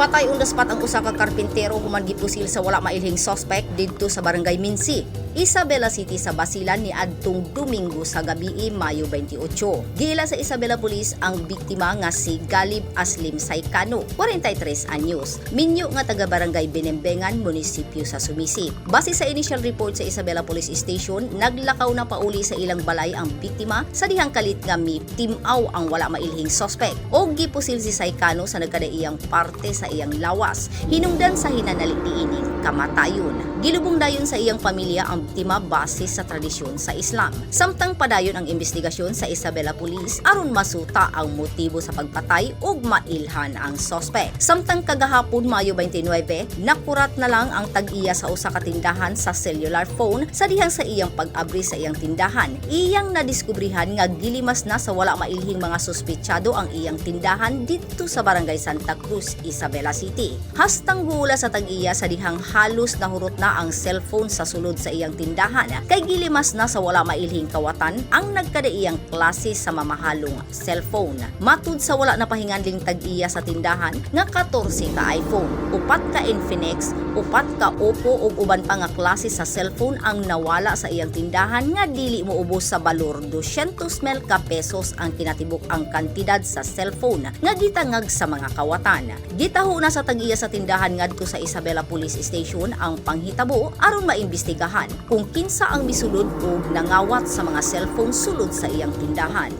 Patay on the spot ang usa ka karpintero human gipusil sa wala mailhing suspect didto sa Barangay Minsi, Isabela City sa Basilan ni adtong Domingo sa gabi, Mayo 28. Giila sa Isabela Police ang biktima nga si Galib Aslim Saikano, 43 anyos, minyo nga taga Barangay Binembengan, munisipyo sa Sumisip. Base sa initial report sa Isabela Police Station, naglakaw na pauli sa ilang balay ang biktima sa dihang kalit nga mi timaw ang wala mailhing suspect o gipusil si Saikano sa nagkadaiyang parte sa iyang lawas hinungdan sa hinanali niining kamatayon. Gilubong dayon sa iyang pamilya ang biktima base sa tradisyon sa Islam. Samtang padayon ang investigasyon sa Isabela Police aron masuta ang motibo sa pagpatay ug mailhan ang suspect. Samtang kagahapon, Mayo 29, nakurat na lang ang tag-iya sa usa ka tindahan sa cellular phone sa dihang sa iyang pag-abri sa iyang tindahan. Iyang nadiskubrihan nga gilimas na sa wala mailhing mga suspetsado ang iyang tindahan didto sa Barangay Santa Cruz, Isabela City. Hastang hula sa tag-iya sa dihang halos nahurot na ang cellphone sa sulod sa iyang tindahan kay gilimas na sa wala mailhing kawatan ang nagkadaiyang klase sa mamahalong cellphone. Matud sa wala napahinganling tag-iya sa tindahan nga 14 ka iPhone, upat ka Infinix, upat ka Oppo ug uban pa nga klase sa cellphone ang nawala sa iyang tindahan nga dili moubos sa balor 200 mil ka pesos ang kinatibuk ang kantidad sa cellphone nga gitangag sa mga kawatan. Gitaho na sa tag-iya sa tindahan ngadto sa Isabela Police Station ang panghitabo aron maimbestigahan kung kinsa ang misulod ug nangawat sa mga cellphone sulod sa iyang tindahan.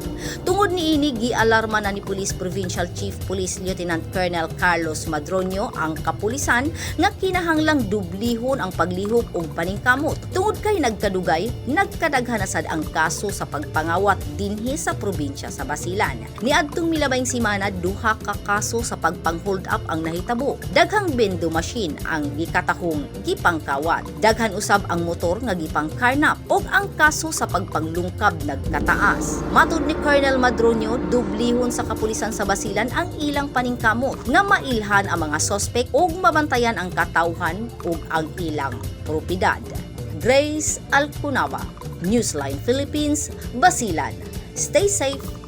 Tungod niini, gialarma na ni Police Provincial Chief Police Lieutenant Colonel Carlos Madroño ang kapulisan nga kinahanglang dublihon ang paglihok ug paningkamot tungod kay nagkadugay, nagkadaghan na sad ang kaso sa pagpangawat dinhi sa probinsya sa Basilan. Niadtong milabayng semana, duha ka kaso sa pagpang-hold up ang nahitabo. Daghang bendo machine ang gikatahong gipangkawat. Daghan usab ang motor nga gipangkarnap ug ang kaso sa pagpanglungkab nagkataas. Matud ni Colonel Madroño, dublihon sa kapulisan sa Basilan ang ilang paningkamot nga mailhan ang mga sospek ug mabantayan ang katawhan ug ang ilang propiedad. Grace Alcunava, Newsline Philippines, Basilan. Stay safe.